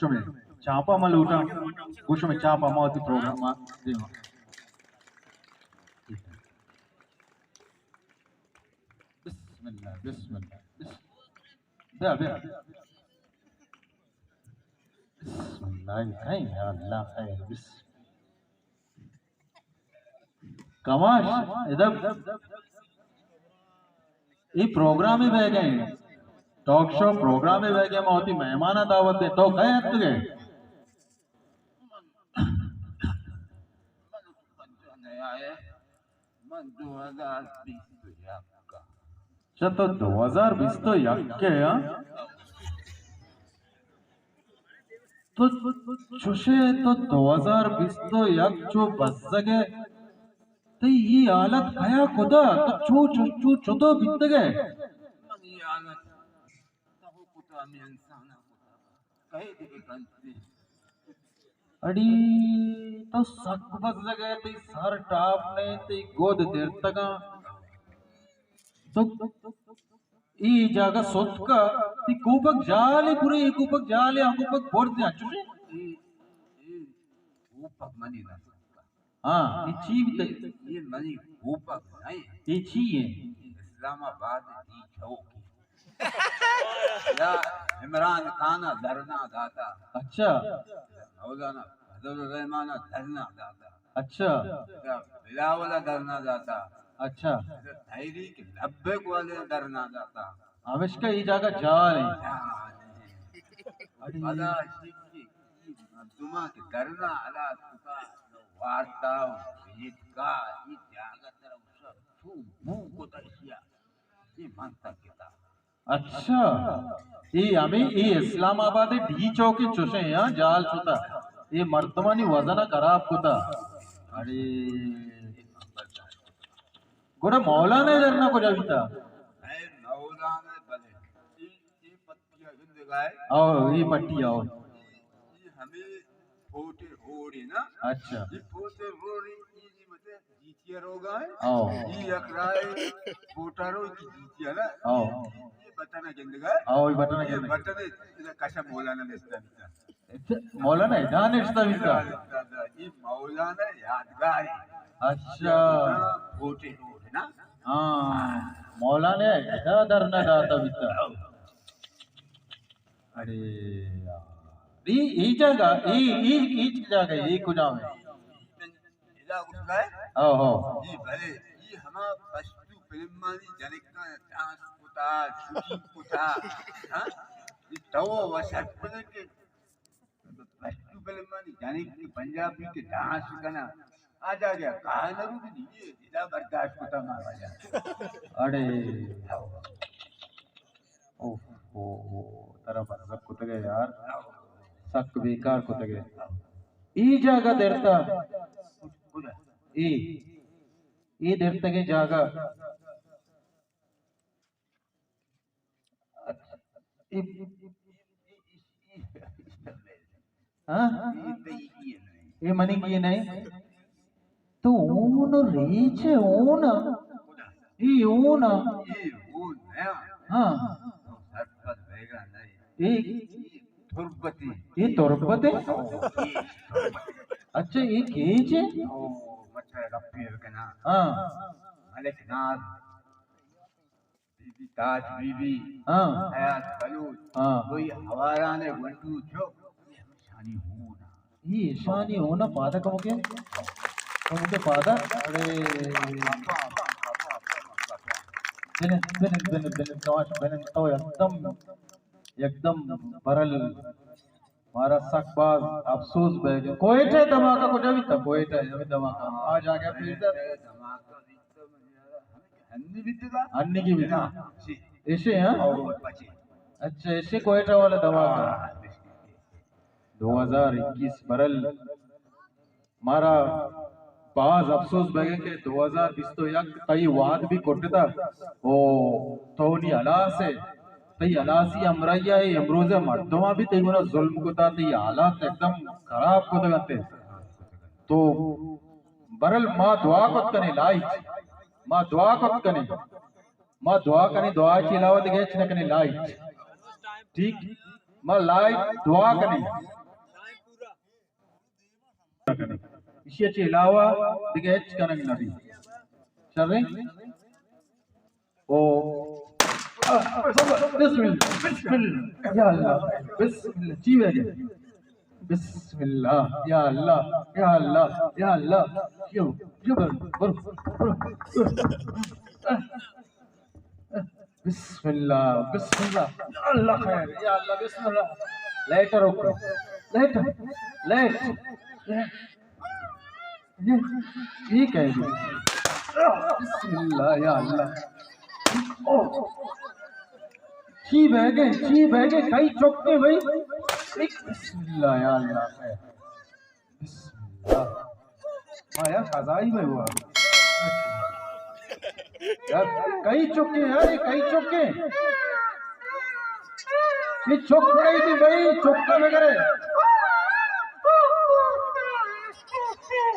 شمے چاپا ما لوٹاں، گوں شمے چاپا ما وتی پروگرام ءَ دیما۔ بسم اللہ، بسم اللہ، بسم، بیا، بیا۔ بسم اللہ، کہیں یا اللہ خیر، بسم۔ کماش، ادب، اے پروگرامے بیگ ءَ، ٹاک شو پروگرامے بیگ ءَ، ما وتی مہماناں دعوت دیں، تو کئے اتکگ ئے؟ من، من تو پنجاہ نہ آئے، من دو ہزار بیست و یک ءَ۔ اچھا، تو دو ہزار بیست و یک ءَ، ہاں؟ تو چوشے تو دو ہزار بیست و یک چو بزگ ئے، تئی اے حالت کیا کتا؟ تو چو، چو، چو، چتو بیتگ ئے؟ منی حالت تو کتا، ہمے انسان کتا۔ کئے دگہ کنت؟ اڑی تو سک بزگ ئے، تئی سر ٹاپ نہ، تئی گد درتگاں۔ تو اے جاگہ ستکا، تئی کوپگ جالے پورے، اے کوپگ جالے، آ کوپگ برزے، انچوشے؟ اے، اے کوپگ منی نہ ستکا۔ ہاں، اے چی بیتگ؟ اے منی کوپگ نہ ایں۔ اے چی ایں؟ اسلام آباد ڈی چوک ایں۔ یا عمران خان ءَ دھرنا داتا۔ اچھا۔ مولانا فضل الرحمان ءَ دھرنا داتا۔ اچھا۔ یا بلاول ءَ دھرنا داتا۔ اچھا۔ یا تحریک لبیک والے ءَ دھرنا داتا۔ ہمیشکا اے جاگہ جال ایں۔ جال ایں۔ اڑے۔ پدا شکی اے مردماں کہ دھرنا ہلاس کتا، وارتا و بیتکا، اے جاگہ ترا چو بو کتا اشیا۔ اے من تک کتا۔ اچھا، اے ہمے اے اسلام آباد ڈی چوک چوشیں، ہاں، جال شتا۔ اے مردمانی وزن ءَ خراب کتا۔ اڑے۔ گڑا مولانا ءِ دھرنا کجا بیتا؟ اے مولانا بلے۔ اے، اے پٹیا گندگائے۔ او، اے پٹیا، او۔ اے ہمے پوٹے روڈ ایں نا۔ اچھا۔ اے پوٹے روڈ ایں، اے جی متے جیتیا روگا ایں۔ او۔ اے یک راہ ایں، پوٹا رو کی جیتیا نا۔ او۔ اے بٹن گندگا ایں۔ او، اے بٹن اے گندگا ایں۔ بٹن اے، ادا کشا مولانا نشتا بیتا۔ اچھا، مولانا ادا نشتا بیتا۔ اے مولانا یادگار ایں۔ اچھا۔ پوٹے روڈ نا۔ ہاں، مولانا ادا دھرنا داتا بیتا۔ اڑے یار۔ اے، اے جاگہ، اے، اے، اے جاگہ، اے کجام ایں؟ ادا گوشگا ئے؟ ہو، ہو۔ اے بلے، اے ہما پشتو فلمانی جنکاں ڈانس کتا، شوٹنگ کتا، ہاں؟ اے تو وشک بلے کہ پشتو فلمانی جنک کہ پنجابی کہ ڈانس کنا، آ جاگہ کہا نہ رو بھی ادا برداشت کتا ما واجہ۔ اڑے۔ اوف، او، او، ترا بزگ کتگ ئے یار، سک بیکار کتگ ئے۔ اے جاگہ درتا۔ اے، اے درتگیں جاگہ۔ اے، ہاں؟ اے منی کی نہیں؟ تو اون ریچ اے اون۔ اے اون۔ اے اون نیا۔ ہاں۔ تو سرپد بیگا نہیں۔ اے تربتی۔ اے تربت اے؟ اچھا، اے کیچ اے؟ او، مچھر گپی کنا۔ ہاں۔ ملک ناز۔ بی بی تاج بی بی، ہاں۔ حیات بلوچ، ہاں۔ کوئی ہواران گونڈو چو، اے ہمیشانی ہون۔ اے ایشانی ہون پادا کمکے، کمکے پادا، اڑے۔ بنند، بنند، بنند، بنند، کماش بنند، تو یکدم، یکدم برل۔ مارا سک باز افسوس بیگ ءَ۔ کوئٹہ ءِ دھماکہ کجا بیتا؟ کوئٹہ ءِ ہمے دھماکہ۔ آ جاگہ پیسر۔ ہنی بیتا؟ ہنی کی بیتا؟ ایشے، ہاں؟ اچھا، ایشے کوئٹہ والا دھماکہ۔ دو ہزار اکیس برل۔ مارا باز افسوس بیگ ءَ کہ دو ہزار بیست و یک تئی وہد بھی کٹتا، او تو نی ہلاس ئے، تئی ہلاسی ہمراہی ءَ اے امروز ءِ مردماں بھی تئی گونا ظلم کتا، تئی حالات ایکدم خراب کتگ انت۔ تو برل ما دعا کت کنیں لائچ، ما دعا کت کنیں، ما دعا کنیں، دعا چی علاوہ دگہ ہچ نہ کنیں لائچ۔ ٹھیک؟ ما لائٹ دعا کنیں۔ ایشی چہ علاوہ دگہ ہچ کنگ نہ بی۔ شریں؟ او، بسم اللہ، بسم اللہ، یا اللہ، بسم اللہ، چی ویگے؟ بسم اللہ، یا اللہ، یا اللہ، یا اللہ، یو، یو، برو، برو، برو۔ بسم اللہ، بسم اللہ، یا اللہ خیر، یا اللہ، بسم اللہ۔ لیٹر اوپر، لیٹر، لیٹ، لیٹ۔ یہ، یہ کہہ دو۔ بسم اللہ، یا اللہ۔ او، چی بہ گئے، چی بہ گئے، کئی چکے بھائی۔ بسم اللہ، یا اللہ خیر۔ بسم اللہ۔ ہاں یار، قضائی میں ہوا۔ یار، کئی چکے یار، یہ کئی چکے؟ یہ چک کئی تھی بھائی، چکا وغیرہ۔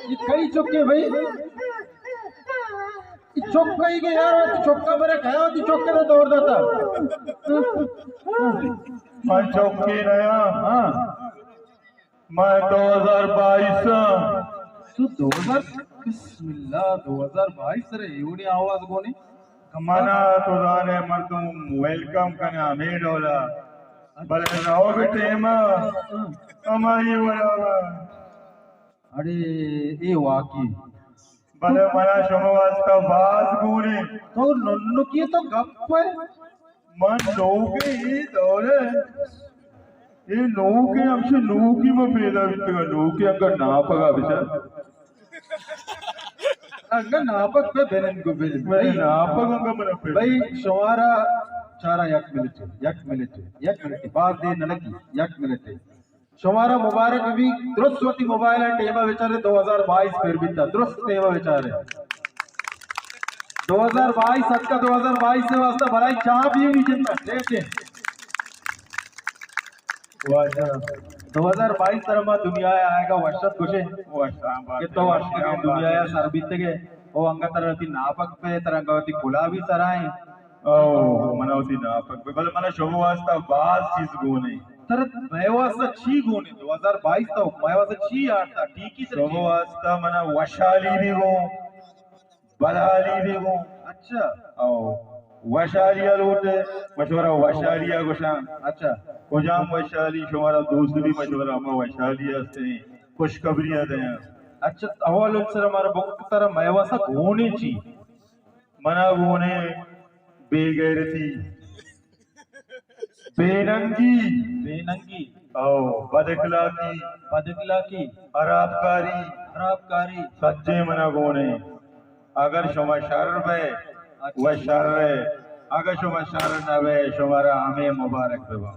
یہ کئی چکے بھائی؟ یہ چک کئی کے یار، وہ چکا میرا کھایا ہوتی، چکے تو دور دیتا۔ من چکی نیا۔ ہاں۔ میں دو ہزار بائیس ہاں۔ تو دو ہزار، بسم اللہ، دو ہزار بائیس رے، ایوڑی آواز گونے۔ منا تو زانے مردم ویلکم کنے ہمیں ڈولا۔ بلے رہو بھی ٹیم ہماری وڑا۔ اڑے، اے واقعی۔ بلے منا شما واسطہ باز گونے۔ تو ننکی تو گپ ہے۔ من نوکے اے دور ہے۔ اے نوکے ہمشہ نوکی ما پیدا بیتگا، نوکے انگا ناپگا بچار۔ انگا ناپگ پہ بنن گو بنن۔ میں ناپگ انگا منا پہ۔ بھائی شمارا چارا یک منٹ، یک منٹ، یک منٹ، باز دیر نہ لگی، یک منٹ۔ شمارا مبارک بی، درست وتی موبائل ء ٹیم ء بچارے، دو ہزار بائیس پر بیتا، درست ٹیم ء بچارے۔ دو ہزار بائیس اتکا، دو ہزار بائیس سے واسطہ بھلائی چاہ بھی بھی جنتا، ٹھیک ہے۔ واجہ۔ دو ہزار بائیس تر ما دنیا ء آئے گا وشت گوشے۔ وشتاں بات کہ تو وشت دنیا ء سر بیتگے، او انگا تر وتی ناپک پہ، تر انگا وتی کلا بھی سرائیں۔ او، منا وتی ناپک پہ، بلے منا شما واسطہ باز چیز گونے۔ ترا مئے واسطہ چی گون انت؟ دو ہزار بائیس تو مئے واسطہ چی آرتا؟ ٹھیک ہی سر شما چی؟ واسطہ منا وشحالی بھی گون، بدحالی بھی گون۔ اچھا۔ او، وشحالی ء لوٹے، مشورہ وشحالی ء گوشاں۔ اچھا۔ کجام وشحالی؟ شمارا دوست بھی مشورہ ہما وشحالی ہستے، خوشخبری ء دیاں۔ اچھا، اول سر ہمارا بک ترا مئے واسطہ گونے چی؟ منا گونے بے غیرتی۔ بے ننگی۔ بے ننگی۔ او، بد اخلاقی۔ بد اخلاقی۔ خراب کاری۔ خراب کاری۔ سجے منا گونے۔ اگر شما شر بے، اچھا۔ و شر ہے۔ اگر شما شر نہ بے، شمارا ہمیں مبارک ببا۔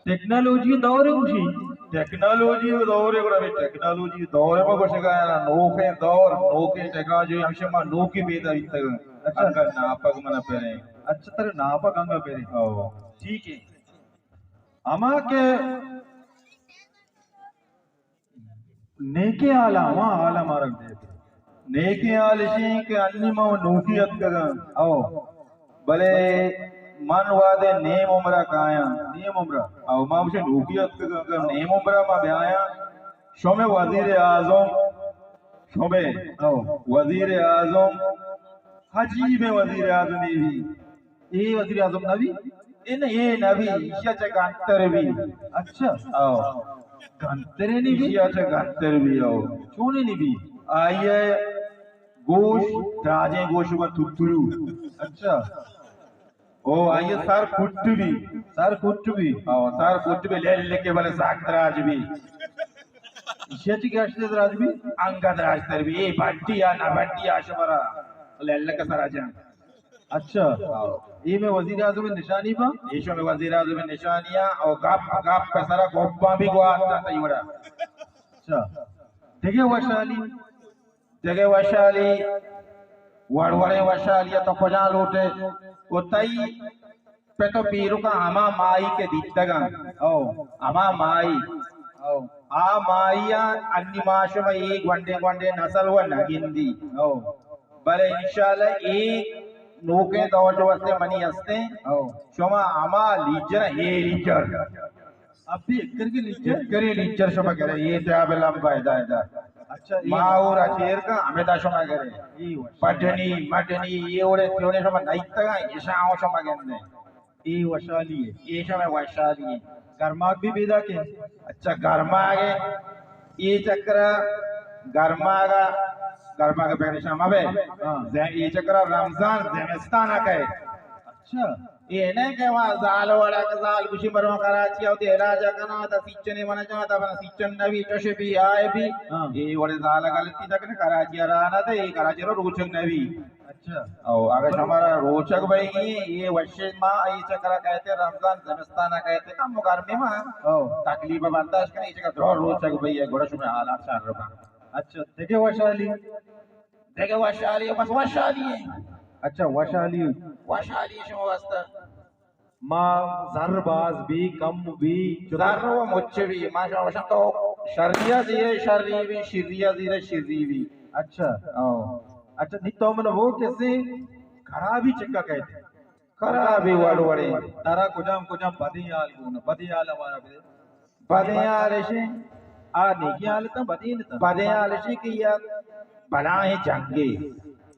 ٹیکنالوجی دور ہے گوشی۔ ٹیکنالوجی دور ہے، گڑا ٹیکنالوجی دور ہے، ما گوشگا ہے نا، نوکیں دور، نوکیں ٹیکنالوجی، ہمشہ ما نوکی پیدا بیتگ۔ اچھا۔ اگر ناپک منا پریں۔ اچھا، ترے ناپک انگا پریں۔ او۔ ٹھیک ہے۔ ہما کہ نیکیں حال ء ہما حال ء مارا دے۔ نیکیں حال اشی کہ انی ما نوکی اتکگاں۔ او۔ بلے من وہدے نیم عمر ء کایاں۔ نیم عمر ء؟ او، ما ہمشہ نوکی اتکگاں، اگر نیم عمر ء ما بیایاں، شمے وزیر اعظم، شمے او۔ وزیر اعظم عجیبیں وزیر اعظمے بی۔ اے وزیر اعظم نہ بی؟ اے نہ، اے نہ بی، ایشی ء چہ گنتر بی۔ اچھا۔ او۔ گنترے نی بی؟ ایشی ء چہ گنتر بی، او۔ چونے نی بی؟ آئی ء گوش، دراجیں گوش و تترو۔ اچھا۔ او، آئی ء سر کٹ بی۔ سر کٹ بی؟ او، سر کٹ بی، لیل کے بلے سک دراج بی۔ ایشی ء چہ گیشتر دراج بی؟ انگا دراج تر بی۔ اے بڈی آ نہ بڈی آ شمارا لیل کے سرا جان۔ اچھا۔ ہاں۔ اے مئے وزیر اعظم نشانی با؟ ایشو مئے وزیر اعظم نشانی آ، او گپ، گپ پہ سرا گپاں بھی گوات دا تئی وڑا۔ اچھا۔ دگہ وشحالی؟ دگہ وشحالی، وڑ وڑیں وشحالی تو کجا لوٹے؟ او تئی پت و پیرکاں ہما مائی کہ دیتگاں۔ او۔ ہما مائی۔ او۔ آ مائی آ انی ما شما اے گونڈیں گونڈیں نسل و نہ گندی۔ او۔ بلے انشاءاللہ اے نوکیں دور جو ہستے منی ہستے، او۔ شما ہما لیجر، اے لیجر۔ اب بھی اکر کے لیجر؟ اکر کے لیجر شما کرے، اے تیاب لمبا ادا، ادا۔ اچھا، اے ما اور اچیر کا ہمیں دا شما کرے۔ اے وش۔ پٹنی، مٹنی، اے اوڑے، اے اوڑے شما نئیتگا، ایشاں شما گندے۔ اے وشحالی ہے۔ اے شمئے وشحالی ہے۔ گرماگ بھی پیدا کے۔ اچھا، گرماگ ہے۔ اے چکر گرماگ، گرماگ پریشان مبے۔ ہاں۔ ز-، اے چکر رمضان زمستان کئے۔ اچھا۔ اے نہ کہ وا زال وڑا کہ زال گوشی مرو کراچی او تے علاج کنا تا سیچنے من جا تا بنا سیچن نبی چش بھی آئے بھی۔ ہاں۔ اے وڑے زال غلطی تک نہ کراچی رانا تے اے کراچی رو روچن نبی۔ اچھا۔ او، اگہ شمارا روچگ بئیگی، اے وشیں ماہ، اے چکرا کئیت رمضان، زمستانا کئیت کم گرمی ماہ۔ او۔ تکلیف برداشت کنے، اے چکرا درو روچگ بئیے، گڑا شمئے حالات شر باں۔ اچھا، دگہ وشحالی؟ دگہ وشحالی، بس وشحالی ہے۔ اچھا، وشحالی۔ وشحالی شما واسطہ۔ ما زر باز بی، کم بی، زر و مچ بی، ما شما گوشاں تو شریا زیرے شری بی، شریا زیرے شری بی۔ اچھا۔ او۔ اچھا، نی تو من وہ کسے خرابی چکا کئیت؟ خرابی وڑ وڑے۔ ترا کجام کجام بدیں حال گون، بدیں حال ہمارا بدے۔ بدیں حال اشی۔ آ نیکی حال تا بدیں تا۔ بدیں حال اشی کہ یک بلاہیں جنگے۔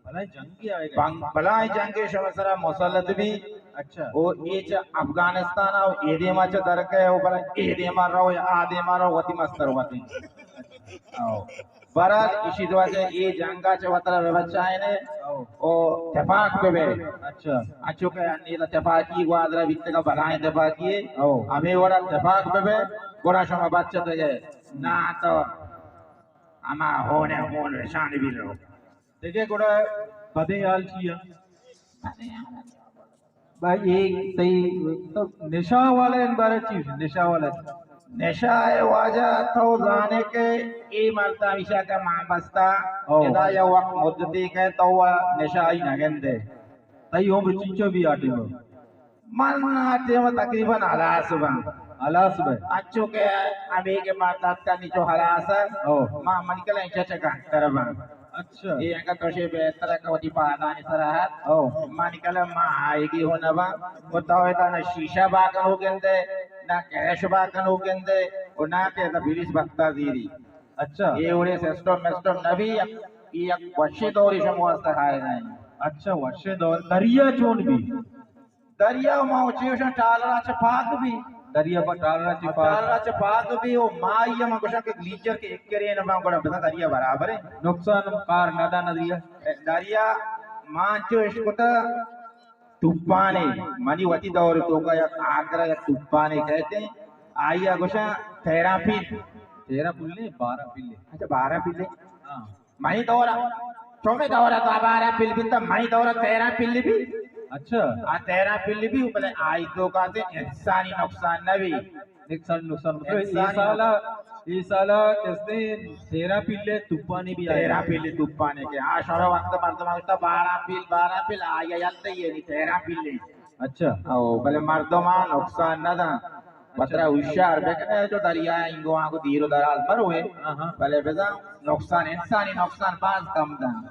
بلاہیں جنگے آئے گا۔ بن-، بلاہیں جنگے شما سرا مسلط بی۔ اچھا۔ او اے چہ افغانستان او اے دیما چہ درکے او بلا اے دیما رو یا آ دیما رو وتی مستر وتی۔ او۔ بہرحال، اشی تو اچھا اے جنگا چہ وترا بہ بچائینے او۔ او تفاق بہ بے۔ اچھا۔ انچو کہ انی تفاقی گوادرا بیتگا بلائیں تفاقی۔ او۔ ہمیں وڑا تفاق بہ بے، گڑا شما بچت گئے۔ نا تو ہما ہونے ہون رشانی بھی رو۔ دیکھے گڑا بدیں حال چیا۔ بھائی، اے تئی تو نشہ والا ان بارے چیز، نشہ والا۔ نشہ ہے واجہ، تو زانے کہ اے مردا ہمیشہ کا ماں بستا، او۔ ادا یا وقت مدتی کہ تو وہ نشہ ہی نہ گندے۔ تئی عمر چنچو بھی آٹی ہو؟ من آٹی ہو تقریباً ہلاس بن۔ ہلاس بے؟ اچو کہ ہمیں کے مردا کا نیچو ہلاس ہے۔ او۔ ماں من کلا انچا چکا کربن۔ اچھا۔ اے انگت تو شے بہتر کہ وتی پادانی سرا ات۔ او۔ من کلا ما آئیگی ہو نبا۔ و تو ادا نہ شیشہ باکنو گندے، نہ کیش باکنو گندے، و نہ کہ ادا پولیس بکتا زیری۔ اچھا۔ اے وڑے سسٹم مسٹم نبی، یک، یک وشیں دورے شما واسطہ آئے گئے۔ اچھا، وشیں دور۔ دریا چون بی؟ دریا ما چیوشاں ٹالرا چہ پاک بی۔ دریا پہ ٹالرا چہ پاک۔ ٹالرا چہ پاک بی، او مائی ہم گوشاں کہ گلیچر کے ایک کرے نہ باں گڑا بزاں دریا برابر ہے۔ نقصان کار نہ دا نہ دریا۔ دریا ما چو اشکتا توپانے، منی وتی دور توکا یک آگرہ یک توپانے کہتے ہیں، آئی گوشاں تیرہ پیل۔ تیرہ پیل نہیں، بارہ پیل ہے۔ اچھا، بارہ پیل ہے۔ ہاں۔ منی دورا، چومے دورا تو بارہ پل بیتا، منی دورا تیرہ پل بی۔ اچھا۔ آ تیرہ پل بی، بلے آئی توکا سے انسانی نقصان نہ بی۔ نقصان، نقصان، مطلب، اے انسانی سالا، نقصان۔ اے سالا کسے تیرہ پل توپانے بی آئی۔ تیرہ پل توپانے کے۔ آ شب وقت مردم گوشتا بارہ پل، بارہ پل، آئی یلتے یہ نہیں، تیرہ پل۔ اچھا۔ او، بلے مردمان نقصان نہ داں۔ اچھا۔ وترا ہوشیار بکنے، جو دریا انگو آنگو دیر و دراز مروے۔ ہاں، ہاں۔ بلے بزاں نقصان، انسانی نقصان باز کم داں۔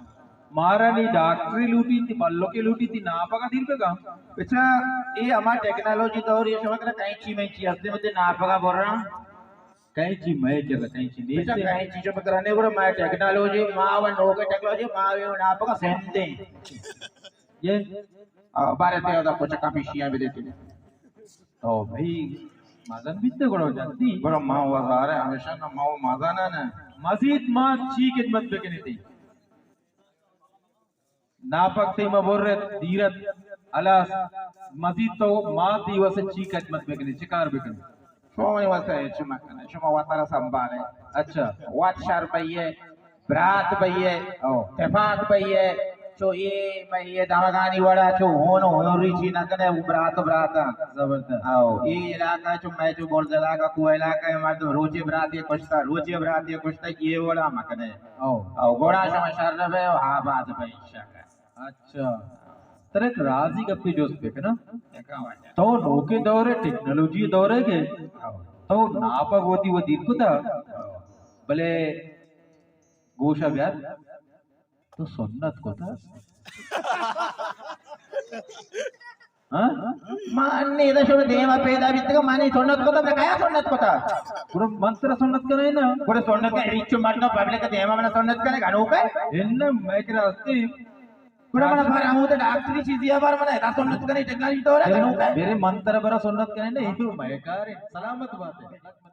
مارا نی ڈاکٹری لوٹی تی، بلوکے لوٹی تی، ناپگا دیر بکا۔ اچھا، اے ہما ٹیکنالوجی دور، اے شما کرا کئیں چی میں چی ہستے مجھے ناپگا بر رہا۔ کئیں چی میں کرا، کئیں چی نہیں اچھا، سے۔ کئیں چی جو کرنے برا، میں ٹیکنالوجی، ما و نوکے ٹیکنالوجی، ما و ناپگا سہمتے۔ یہ آ، بارے تے ادا کچھ کپی شیاں بدے تے۔ تو بھئی، مزن بیتے گڑا جلدی۔ گڑا ما وزارے ہمیشہ نہ ما و مزن نہ۔ مزید ما چی خدمت بکنے تے؟ ناپک تے ما برت، دیرت، الاس، مزید تو ما تی واسے چی خدمت بکنے، چکار بکنے؟ شما منی واسطہ ہچ مکنے، شما وترا سنبھالے۔ اچھا۔ وت شر بئیے، برات بئیے، او۔ تفاق بئیے، چو اے، مئے اے دمگانی وڑا چو ہون و ہون ریچی نکنے، او برات و براتا۔ زبردست۔ او، اے علاقہ چو مئے چو برز علاقہ، کوہ علاقہ، مردم روچے براتے کشتا، روچے براتے کشتا، اے وڑا مکنے۔ او۔ او، گوڑا شما شر بے، او آباد بے انشاءاللہ۔ اچھا۔ ترا یک رازی گپے جست بکناں۔ تو نوکیں دور ء، ٹیکنالوجی ء دور ء کہ تو ناپگ وتی و دیر کتا، بلے گوشا بیار، تو سنت کتا۔ ہاں؟ ما نے ادا شما دیما پیدا بیتگا، ما نے سنت کتا، بلے کیا سنت کتا؟ گڑا من ترا سنت کناں نا۔ گڑا سنت کا ریچ مردم پبلک دیما منا سنت کنے گنوک ہے؟ ان میں کرا ہستی۔ گڑا منا بار ہمود ڈاکٹری چیزی ہے، بار منا ادا سنت کنے ٹیکنالوجی دور ہے گنوک ہے؟ میرے من ترا برا سنت کنے نا، یہ تو میں کار ہے۔ سلامت بات ہے۔